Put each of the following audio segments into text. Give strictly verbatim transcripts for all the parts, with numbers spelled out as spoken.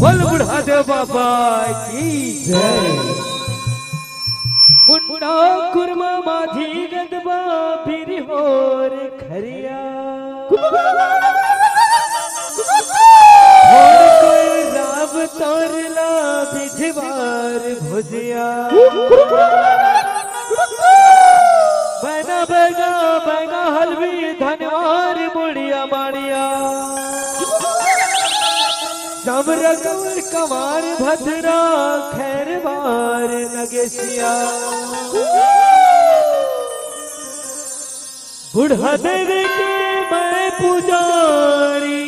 बोल बुढ़ा देव बाबा की जय। मुंडा कुरमा माझी गदबा फिर होर खरिया। होर कोई राम तोरला बिजवार भुजिया। बैना बैगा बैगा हलवी धनवार मुड़िया माड़िया। जमरकौर कमार भद्रा खैरवार नगेसिया। बुढ़ा देव के मैं पुजारी।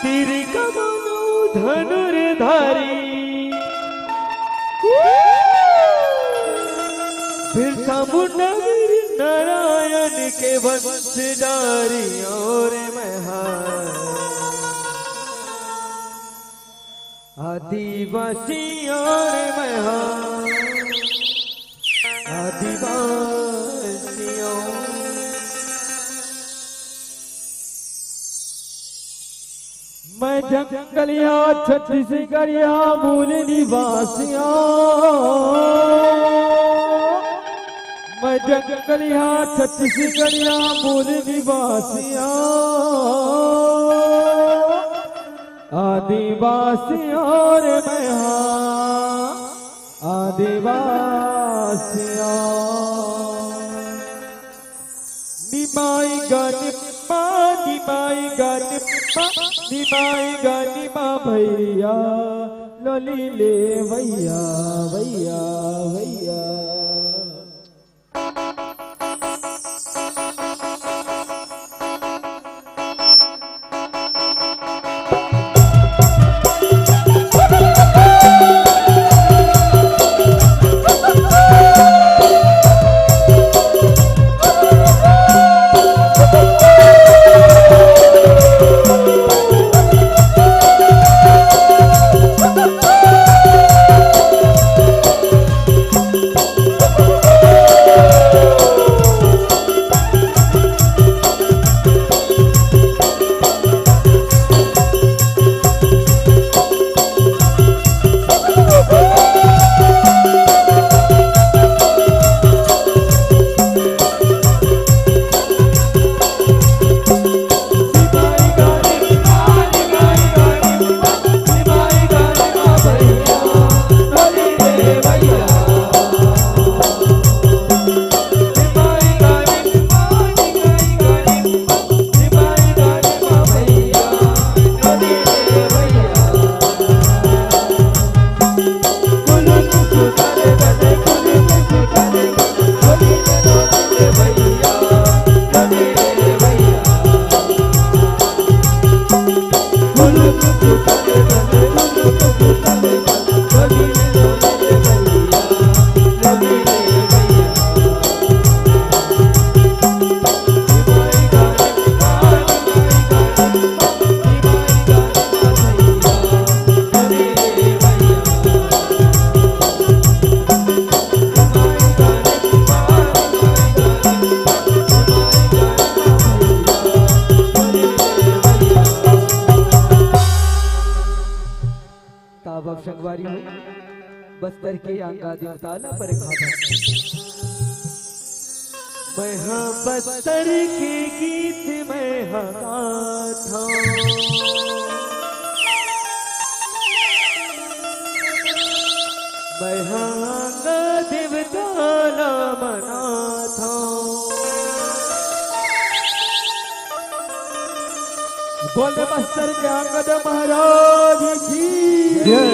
तीर कमानो धनुर्धारी। बिरसा मुंडा वीर नारायण के वंशधारी और मैं हाँ आदिवासी और मैं हाँ आदिवासी और मैं जंगलिया छत्तीसगढ़िया मूल निवासिया। मैं जंगलिया छत्तीसगढ़िया मूल निवासिया। आदिवासिया रे मैं हाँ आदिवासिया। निमाई गा निम्मा, निमाई गा निम्मा, निमाई गा निम्मा भैया, लोली ले भैया, भैया, भैया। ताबक संगवारी हो, बस्तर के अंगा देवता ला परखाथन। मैं हाँ बस्तर के गीत मैं हाँ गाथौं। मैं हाँ अंगा देवता ला मनाथौं। बोल दे बस्तर के अंगद महाराज की जय।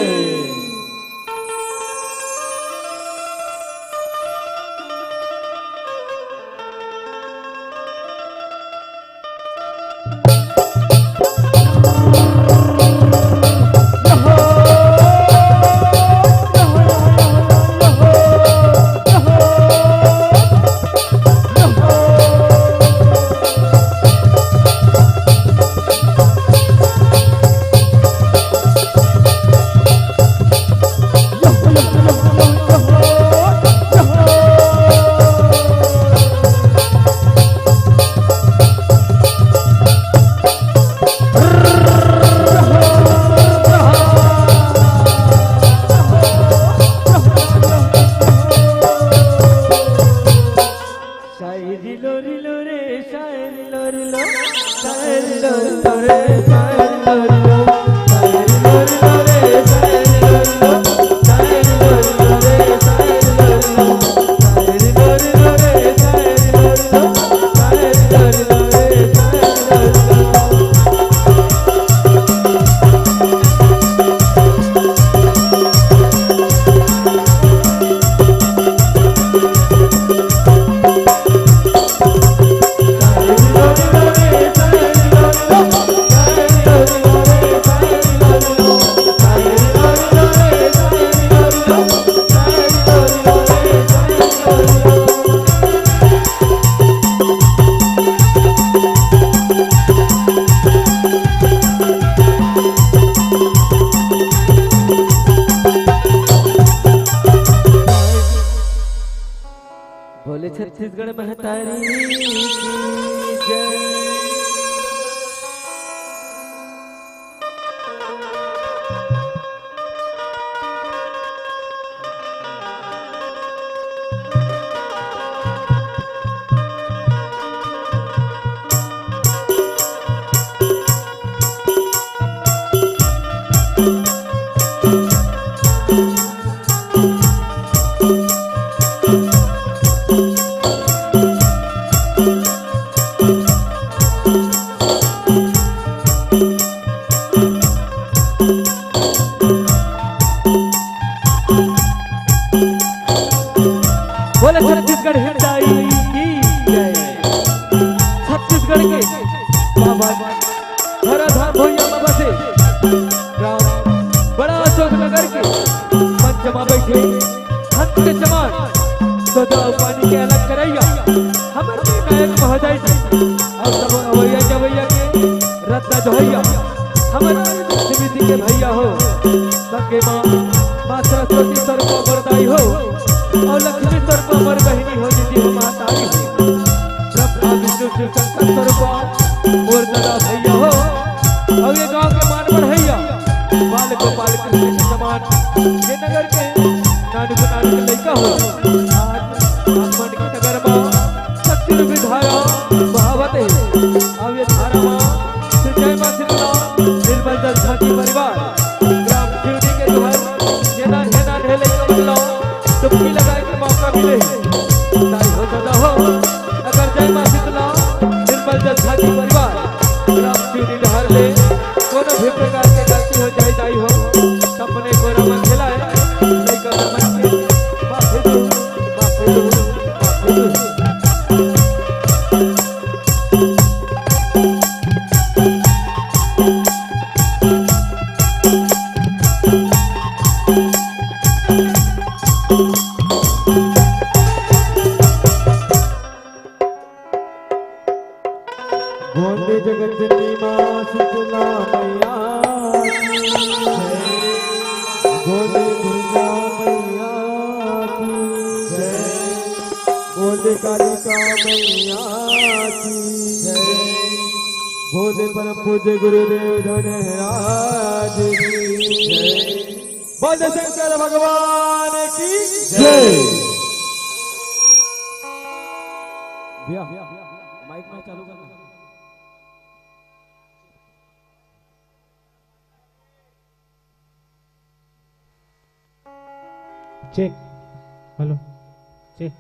बोले छत्तीसगढ़ महतारी की जय। बोले छत्तीसगढ़ हिंदाई की जय। छत्तीसगढ़ के बाबा धराधाम भुइयां में बसे ग्राम बड़ा अशोक नगर के मंच में बैठे हंस के समान सदा पानी के अलग करैया हमर नायक महोदय जी और सब अवैया जवैया के रत्ना जोहैया हमर समिति के भैया हो, संगे माँ, माँ सरस्वती स्वरूप वरदाई हो, और लक्ष्मी स्वरूप अमर बहिनी हो, दीदी हो, महतारी हो। ब्रह्मा विष्णु शिव शंकर स्वरूप मोर दादा भैया हो, और ये गांव के मान बढ़ैया, बाल गोपाल कृष्ण के समान, ये नगर के नानू के नानू के लइका हो। आज आप मन के नगर मा शक्ति रूपी धारा बहावत हे। अब ये धारा मा श्री जय माँ शीतला, निर्मल जल झांकी परिवार, ग्राम शिवनी के तुहर ये ना, ये ना ढेले के बदलाव डुबकी लगाए के मौका मिले। ताई हो दादा हो, अगर जय माँ शीतला, निर्मल जल झांकी परिवार, ग्राम शिवनी डहर ले कोनो भी प्रकार के गलती हो जाए, दाई हो, अपने गोरा मन खिलाए, लइका मन के माफी दो, माफी दो, माफी दो। गोंडी जगत जननी माँ शीतला मैया की जय। गोंडी दुर्गा मैया की जय। गोंडी कालिका मैया की जय। गोंडी परम पूज्य गुरुदेव धनराज की जय। बोल शंकर भगवान की जय। भैया, माइक में चालू करना। चेक। हेलो। चेक।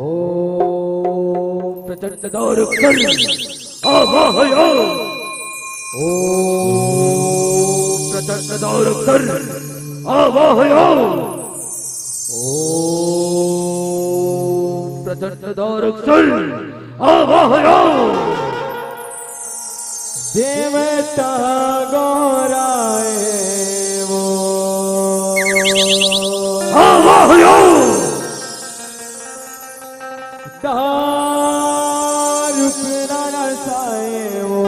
ओम प्रचंड दारुक सर्व आवाहयाम। ओम प्रचंड दारुक सर्व आवाहयाम। ओम प्रचंड दारुक सर्व आवाहयाम। देवता गौराए वो आवाहयाम। दारुक नरसाए वो।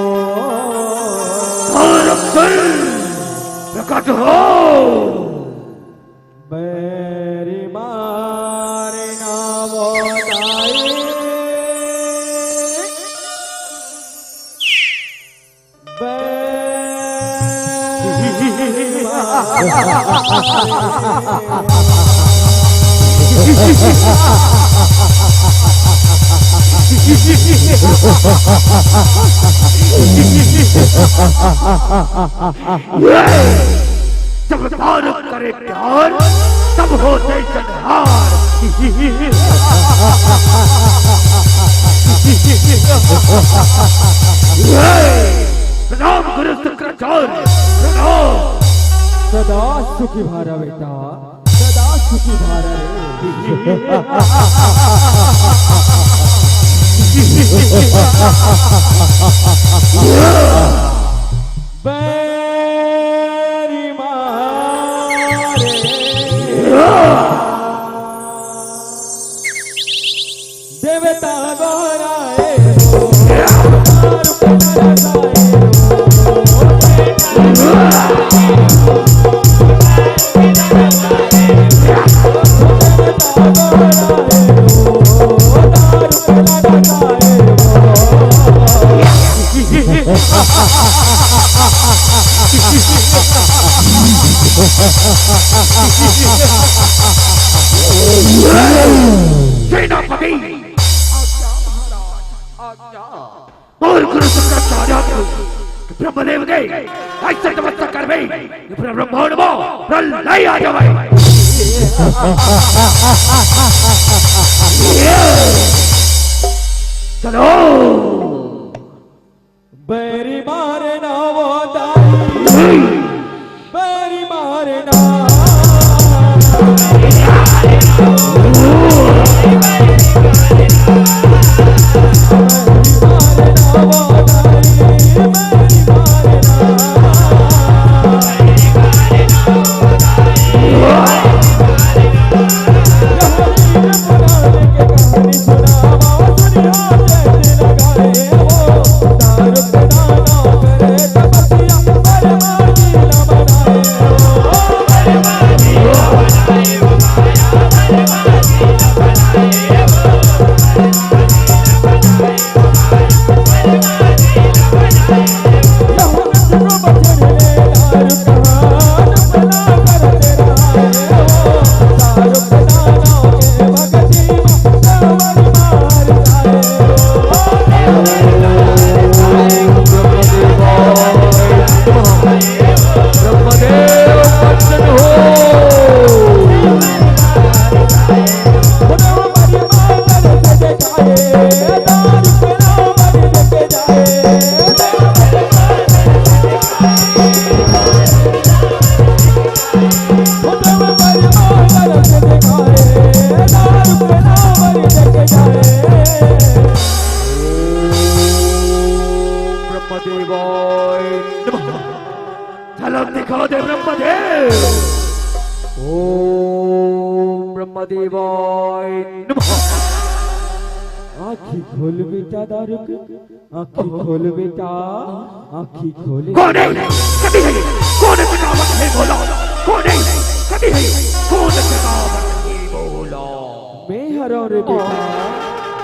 दारुक सर्व प्रकट हो। बैरी मारे ना वो दाई। जब तारक करे प्यार, तब होते संहार। प्रणाम गुरु शुक्राचार्य, प्रणाम। सदा सुखी भा रह बेटा, सदा सुखी भा रह रे। बैरी मारे। देवता गोहराए हो, दारू पिलाए हो। सेनापति, आज्ञा। मोर गुरु शंकराचार्य के ब्रह्मदेव के ऐसे तपस्या करबे कि पूरा ब्रह्मांड में प्रलय आ जावे। चलो। बैरी मारे ना वो दाई, बैरी मारे ना। ब्रह्मदेवाय नमः। झलक दिखा दे ब्रह्मदेव। ओम ब्रह्मदेवाय नमः। आँखी खोल बेटा दारुक, आँखी खोल बेटा, आँखी खोल। कौन है? कभी नहीं। कौन है चकावत है बोला? कौन है? कभी नहीं। कौन है चकावत है बोला? मैं हरौं रे बेटा,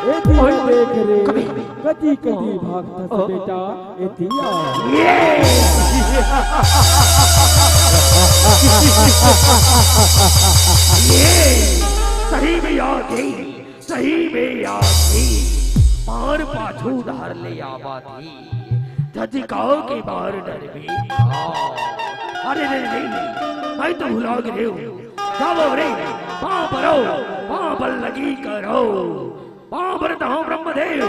ए दिया देख रे, कभी। कदी कदी भागथस बेटा, ए दिया। ये। ये। सही में यार गई। सही में यार थी, मार पाछू धार ले आवा थी, झझकाओ के मार डर भी। हाँ। अरे नहीं, नहीं, नहीं, मैं तो भुला गए हूँ। जाओ रे, पाँव परो, पाँव पर लगी करो। पाँव परत हूँ ब्रह्मदेव,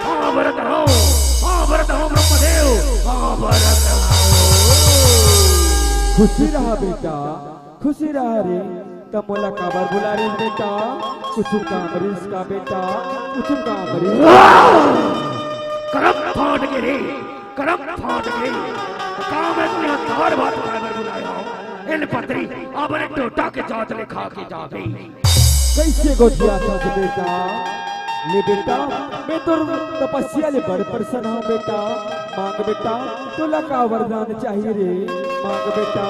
पाँव परत हूँ, पाँव परत हूँ ब्रह्मदेव, पाँव परत हूँ। खुशी रहा बेटा, खुशी रहा रे। त मोला काबर बुला रहिस बेटा? कुछु काम रिहिस का बेटा? कुछु काम रिहिस? करम फाट गे रे, करम फाट गे। काम है तुझे दार भात खाए बर बुलाया हो। एन पतरी, अब ने टोटा के जात ले खा के जाबे। कैसे गोठियाथस बेटा? ले बेटा, मैं तोर तपस्या ले बड़ प्रसन्न हूँ बेटा। मांग बेटा, तोला का वरदान चाहिए रे? मांग बेटा,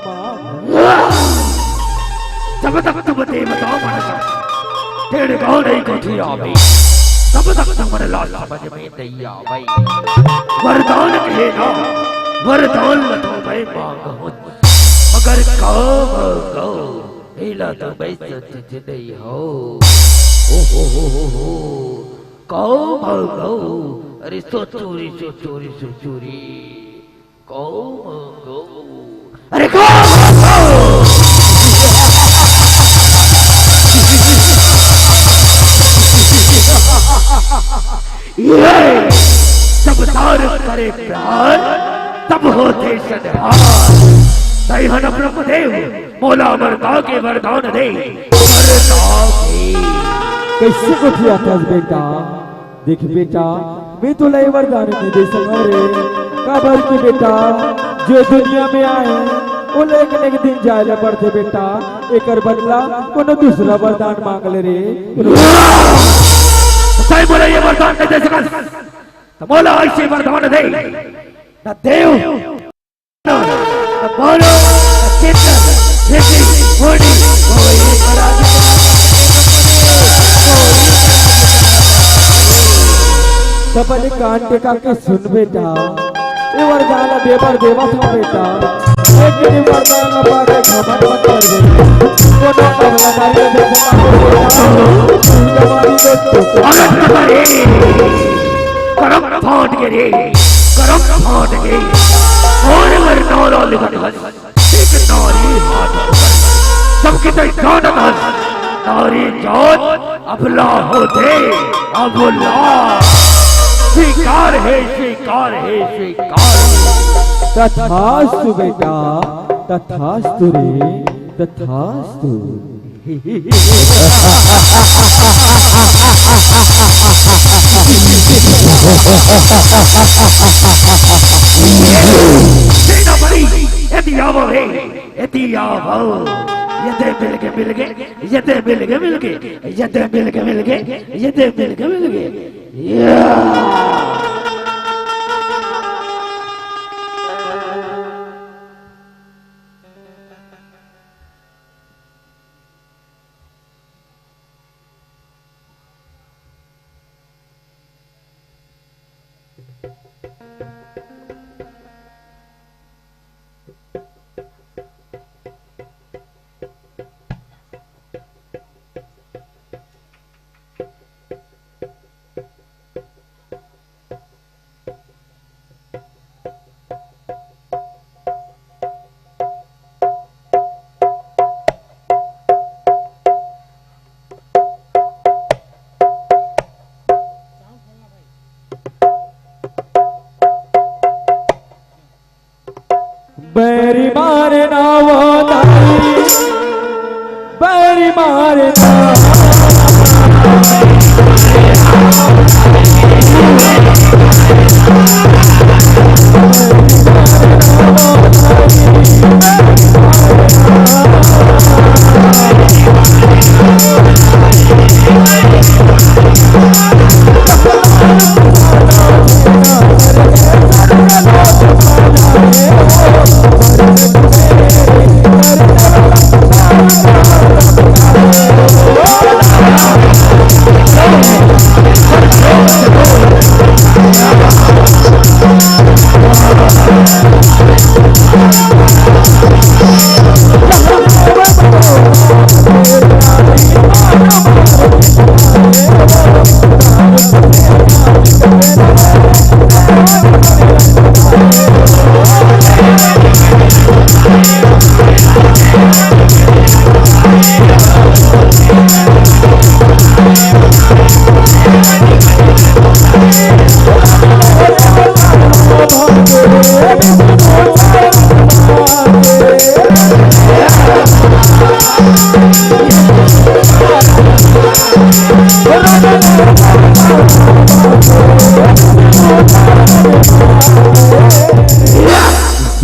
मांग। जब तक तुम देवता मन का तेरे गाँव नहीं गोठियाबे, तब तक तुमन ला समझ में नहीं आवे। वरदान कहे ना, वरदान ल तो मैं मांग हूँ, मगर काम को एला तो मैं सोच नहीं हो। ओ हो हो हो हो। काम को, अरे सोचूरी, सोचूरी, सोचूरी। काम को, अरे काम को। ये जब तारक करे प्रहार, तब होथे संहार। तैं हन ब्रह्मदेव, मोला अमरता के वरदान दे, अमरता के। कइसे गोठियाथस बेटा? देख बेटा, मैं तोला ये वरदान नइ दे सकंव रे, काबर कि बेटा, जो दुनिया में आए, ओला एक न एक दिन जाए ला पड़थे बेटा, एकर बदला कोनो दूसरा वरदान मांग ले रे। तैं मोला ये वरदान नइ दे सकस, त मोला अइसे वरदान दे, न देव, न मानव, न चेतन, लेकिन होनी कोई पराजय। त बने कान टेका के सुन बेटा, ए वरदान ला दे बर देवत हंव बेटा, लेकिन ए वरदान ला पाके घमंड मत कर बेटा। कोनो अबला नारी ला देखे ना बेटा, जवानी दोस्तों। अरे, करम फाट गे रे, करम फाट गे। और वर नौरा लिखत हस, एक नारी हाथ ऊपर। सबके तय जानत हस, नारी जात अबला होथे, अबला। स्वीकार हे, स्वीकार हे, स्वीकार हे। तथास्तु बेटा, तथास्तु रे, तथास्तु। सेनापति, एती आवव रे, एती आवव। ये दे मिलगे, मिलगे, ये दे मिलगे, मिलगे, ये दे मिलगे, मिलगे, ये दे मिलगे, मिलगे। या। बैरी मारे ना वो दाई, बैरी मारे ना।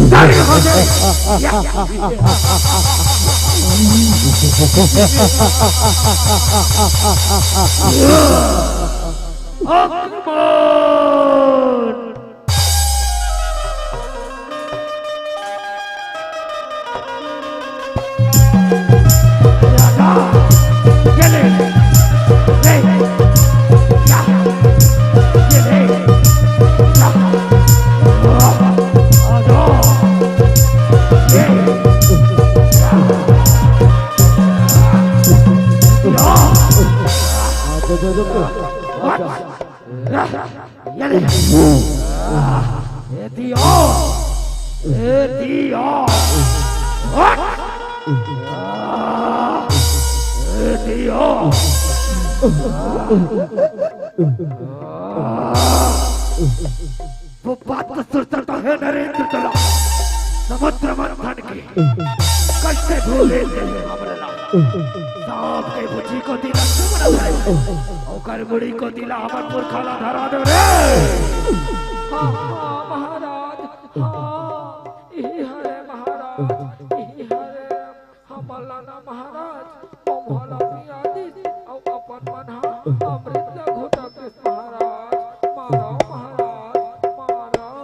आक्रमण! ये ले। ये दियो। ये दियो। हट। ये दियो। वो बात तो सुन सकता है नरेंद्र तोला, समुद्र मंथन के। कैसे भूले थे हमला? सांप के बुची को दिला तुमन है, ओकर मुड़ी को दिला हमर पुरखा ला धरा दे रे। हाँ, हाँ, महाराज, हाँ, इही हरे महाराज, इही हरे। हमला ना महाराज, ओम्हला पिया दिस, अउ अपन मन ह अमृत ला घुटक दिस महाराज। मारव महाराज, मारव।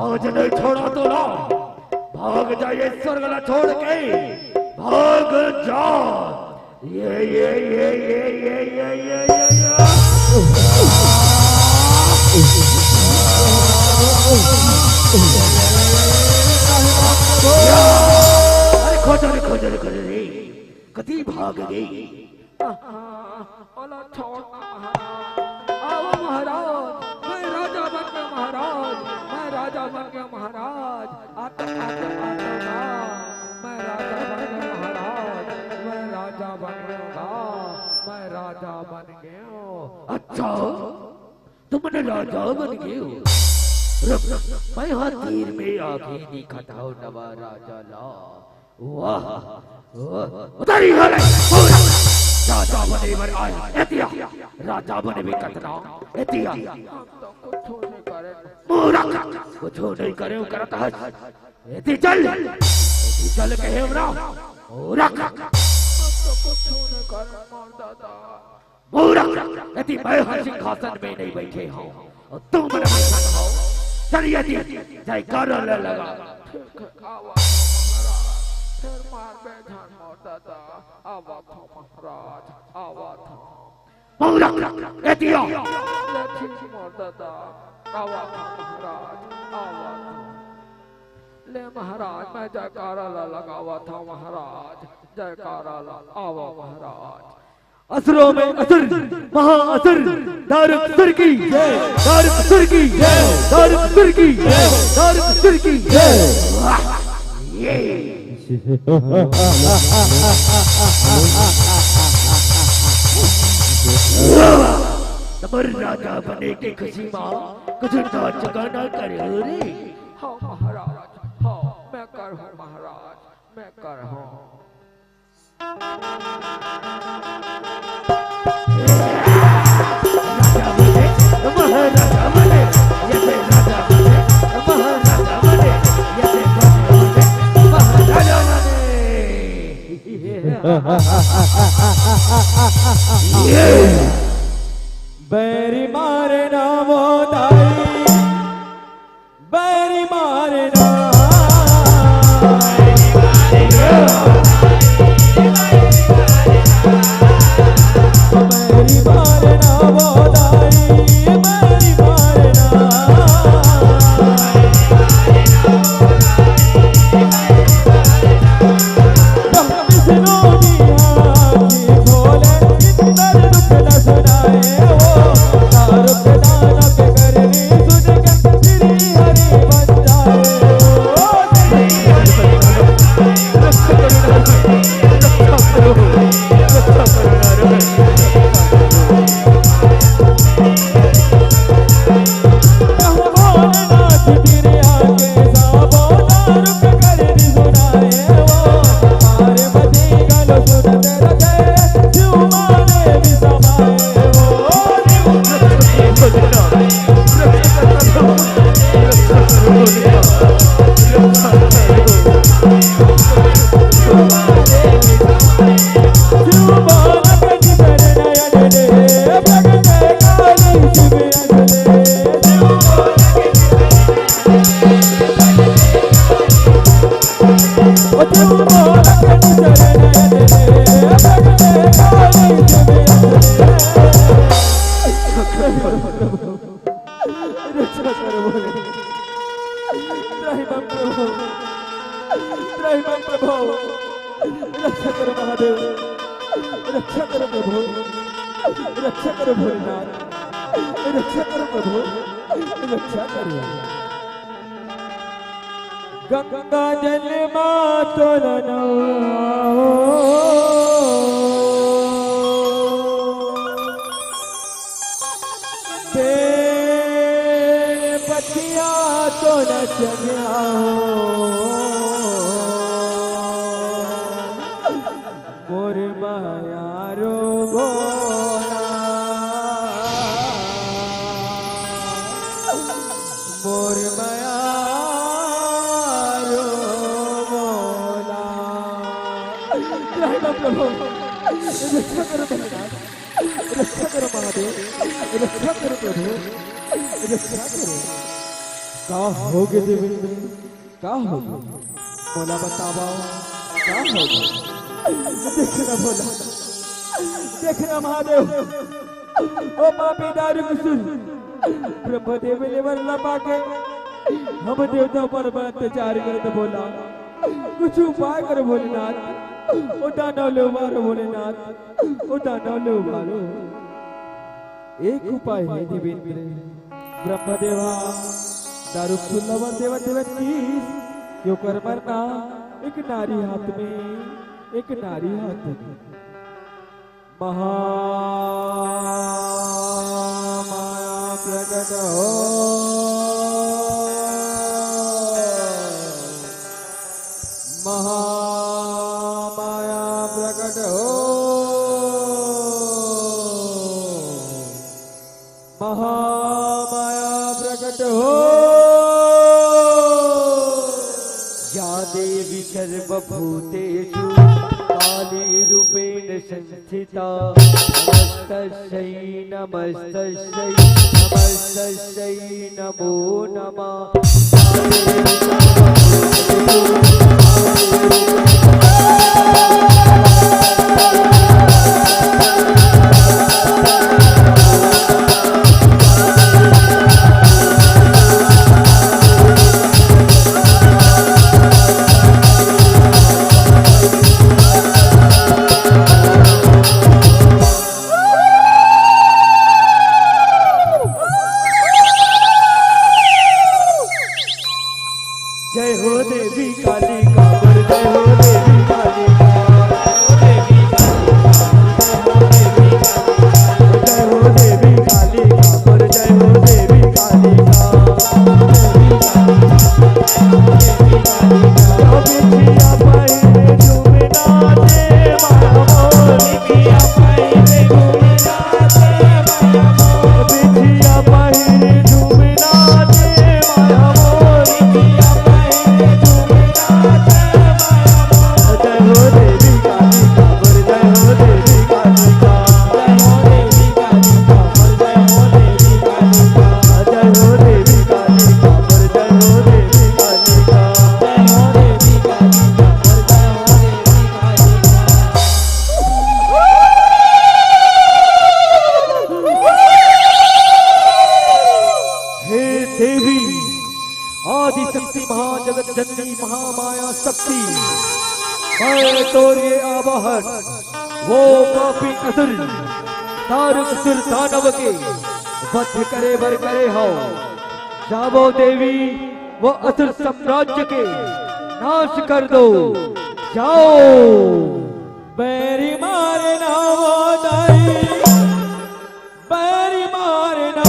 आज नहीं छोड़ा तोला। भाग जा ये स्वर्ग ला छोड़ के, भाग जा। ये, ये, ये। अरे खोजो रे, खोजो रे, खोजो रे। कति भाग गे? ओला छोड़ ना महाराज। आओ महाराज, मैं राजा बन गया महाराज, मैं राजा बन गया महाराज। आता, आता, आता ना। मैं राजा बन गया महाराज, मैं राजा बन गया, मैं राजा बन गया। अच्छा, तुमन राजा बन गए हो? रुक, मैं हा तीर में आके दिखाता हूँ नवा राजा ला। वाह, वाह, उतारी हो रे, पूरा राजा बने बर आए, एतिया, राजा बने भी कतना, एतिया। हम तो कुछ नहीं करे। मूरख, कुछ नहीं करे, वो करत है। एती चल, एती चल कहे हमरा, मूरख। हम तो कुछ नहीं करे, मोर दादा। मूरख, यदि मैं हर सिंहासन में नहीं बैठे हूँ और तुम मन बैठा हो, चलिए यदि जयकारा ले लगा। ठीक है, आवा था महाराज, फिर मार बे झान मोर दादा, आवा था महाराज, आवा था। मूरख, यदि आ। ले ठीक मोर दादा, आवा था महाराज, आवा था। ले महाराज, मैं जयकारा ला लगावा था महाराज, जयकारा ला, आवा महाराज। असुरों में असुर, महाअसुर, दारुकासुर की जय, दारुकासुर की जय, दारुकासुर की जय, दारुकासुर की जय। तमर राजा बने के खुशी मा कुछ नाच गाना करे हो रे। हाँ महाराज, हाँ, मैं कर हूँ महाराज, मैं कर हूँ। बैरी मारे ना वो दाई, बैरी मारे ना। बैरी मारे ना वो दाई, बैरी मारे ना। रक्षा करो भोले। त्राहि मां प्रभो, त्राहि मां प्रभो। रक्षा करो महादेव, रक्षा करो प्रभो, रक्षा करो भोलेनाथ, रक्षा करो प्रभो, रक्षा करो। गंगा जल मा तोर नाव। मोर मयारो बोला, मोर मयारो बोला। हे प्रभु, रक्षा करो भोलेनाथ, रक्षा करो महादेव, रक्षा करो प्रभु, रक्षा करो। का होगे देवेंद्र? का होगे? मोला बतावा, का होगे? देख ना भोला, देख ना महादेव, ओ पापी दारू कुसुर, ब्रह्मदेव ले वर ला पाके, हम देवता पर बड़ अत्याचार करत भोला, कुछ उपाय कर भोलेनाथ, ओ दानव ले उबारो भोलेनाथ, ओ दानव ले उबारो। एक उपाय हे देवेंद्र। ब्रह्मदेवा दारू कुसुर ल वर देवत देवत किहिस, ओकर मरना एक नारी हाथ में, एक नारी हाथ में। महामाया प्रकट हो, महामाया प्रकट हो, महामाया प्रकट हो। या देवी सर्वभूतेषु काली रूपेण संस्थिता। नमस्तस्यै, नमस्तस्यै, नमस्तस्यै नमो नमः। जय हो देवी कालिका, जय हो देवी कालिका, जय हो देवी कालिका, जय हो देवी कालिका, जय हो देवी कालिका। हे देवी, आदि शक्ति, महाजगत जननी, महामाया शक्ति, मैं तोर ये आवाहन, वो पापी असुर, दारुक असुर दानव के वध करे बर करे हव। जावो देवी, वो असुर साम्राज्य के नाश कर दो। जाओ। बैरी मारना वो दाई, बैरी मारना।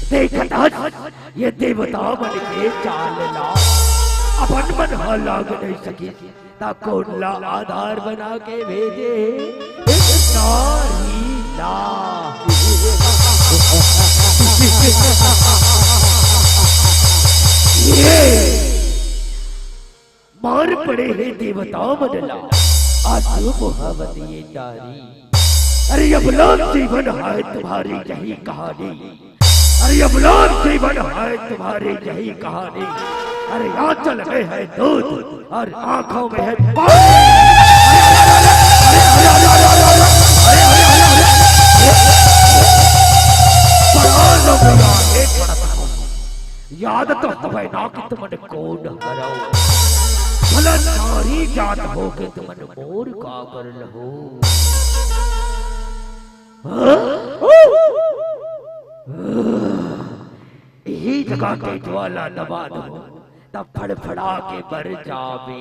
देखत हस, ये देवता मन के चाल ला। अपन मन ह लाग नहीं सकिस, त कोन ला आधार बना के भेजे हे? नारी ला। ये मार पड़े हे देवता मन ला। अशुभ हवत ये नारी। अरे अबला जीवन है तुम्हारी यही कहानी। अरे अबला जीवन है तुम्हारी यही कहानी। अरे आंचल में है दूध और आंखों में है पानी। बड़ा लोग याद पड़त हो। याद तो हवय ना कि तुमन कोन हरव। भला नारी जात हो के तुमन मोर का कर लहो? हाँ? इही जगह के ज्वाला दबा दो, तब फड़फड़ा के मर जावे।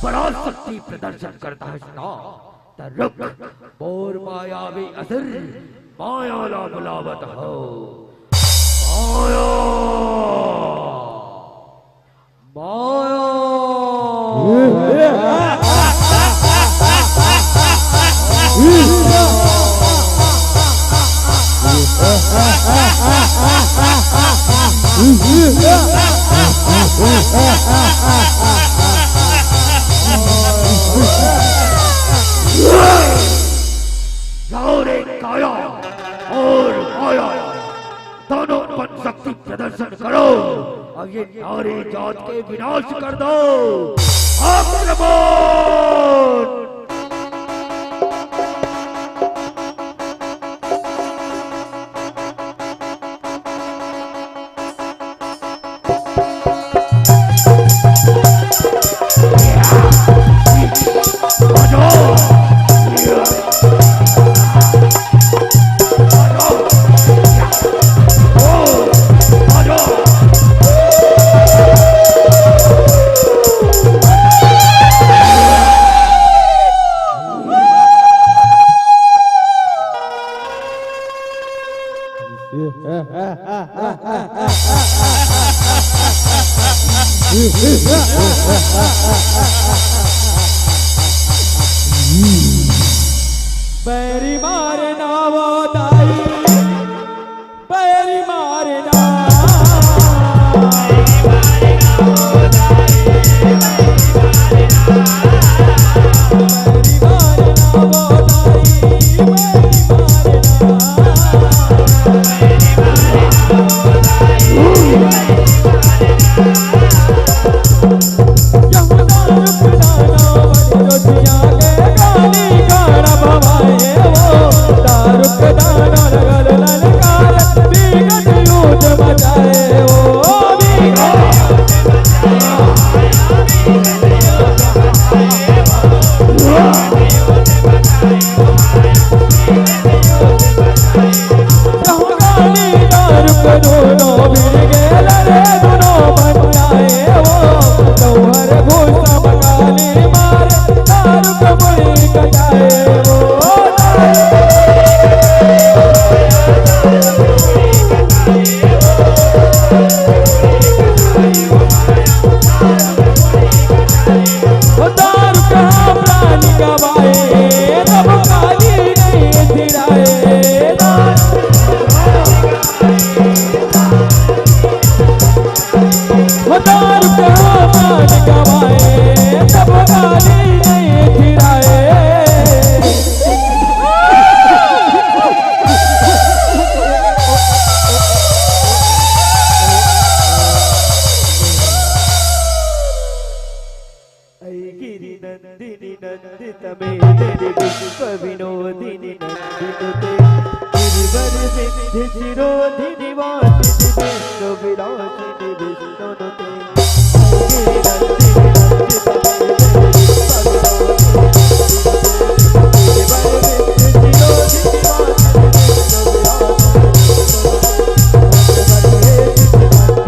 बड़ा शक्ति प्रदर्शन करता है ना, त रुक, मोर मायावी असुर, माया ला बुलावत हो। माया। माया। जाओ रे काया और माया, दोनों अपन शक्ति प्रदर्शन करो और ये नारी जात के विनाश कर दो। आक्रमण! बैरी मारे ना वो दाई, बैरी मारे ना। ऐगिरि नन्दिनि नन्दित मेदिनि विश्व विनोदिनि नन्दिनुते। गिरिवर सिंधि शिरोधिनि वासिनि विष्णु विलासिनि विष्णुनुते। ऐगिरि नन्दिनि नन्दित मेदिनि विश्व विनोदिनि नन्दिनुते। गिरिवर सिंधि शिरोधिनि वासिनि विष्णु विलासिनि विष्णुनुते।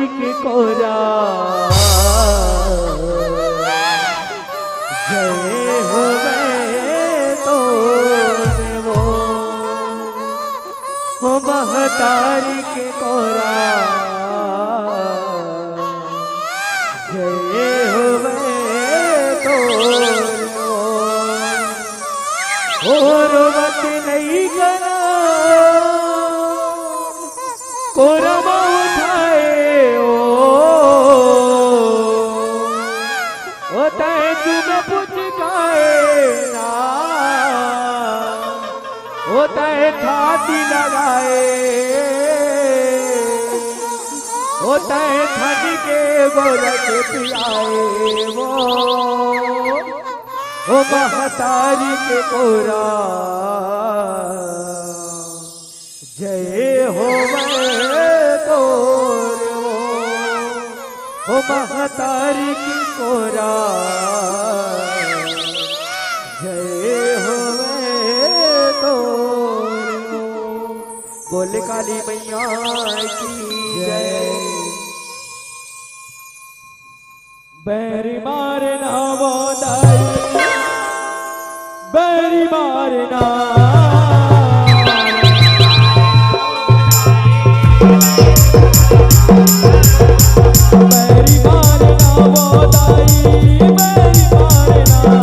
के कोरा, जय होवे तोरे वो, हो महतारी के कोरा, जय होवे तोरे वो। ओ रोवत नइ करा, कोरा म उठाए ओ, ओ तैं चुमे पुचकाए ना, ओ तैं थाती लगाए, ओ तैं थन के गोरख पियाए वो, ओ महतारी के कोरा। जय होवे तोर ओ, हो महतारी के कोरा। जय होवे तोर ओ। बोल काली मैया की जय। बैरी मारे ना वो दाई, बैरी मारे ना। बैरी मारे ना वो दाई, बैरी मारे ना।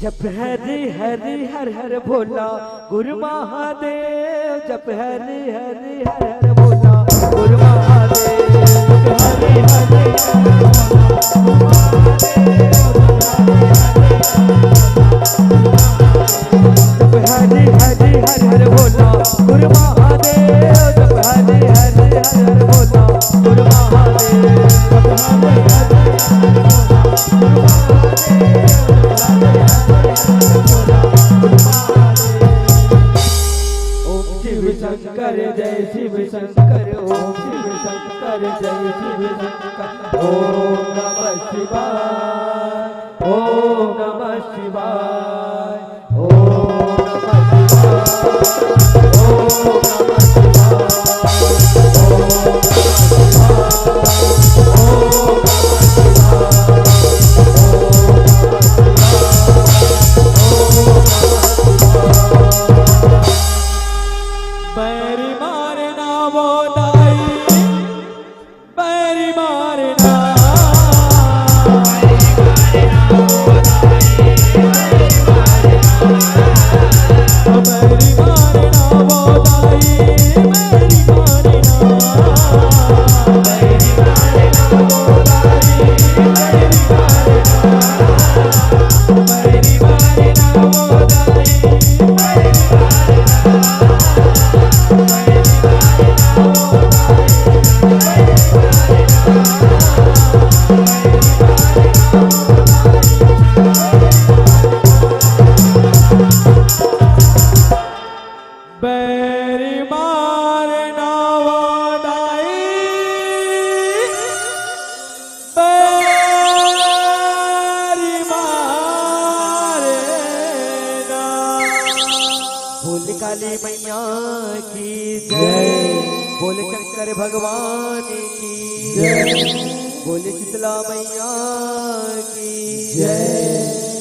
जप हरि हरि हर हर भोला गुरु महादेव, जप हरि हरि हर हर भोला गुरु महादेव, जप हरि हरि हर हर भोला गुरु महादेव, जप हरि हरि हर हर भोला गुरु महादेव, जप हरि हरि हर हर भोला गुरु महादेव, जप हरि हरि हर हर भोला गुरु महादेव। ओम शिव शंकर जय शिव शंकर, ओम शिव शंकर जय शिव शंकर, ओम नमः शिवाय, ओम नमः शिवाय, ओम नमः शिवाय, ओम नमः शिवाय, ओम नमः शिवाय। बैरी मारे ना वो दाई, बैरी मारे ना। बैरी मारे ना वो दाई, बैरी मारे ना। बैरी मारे ना वो दाई, बैरी मारे ना। बोल काली मैया की जय, बोल शंकर भगवान की जय। बोले शीतला मैया की जय।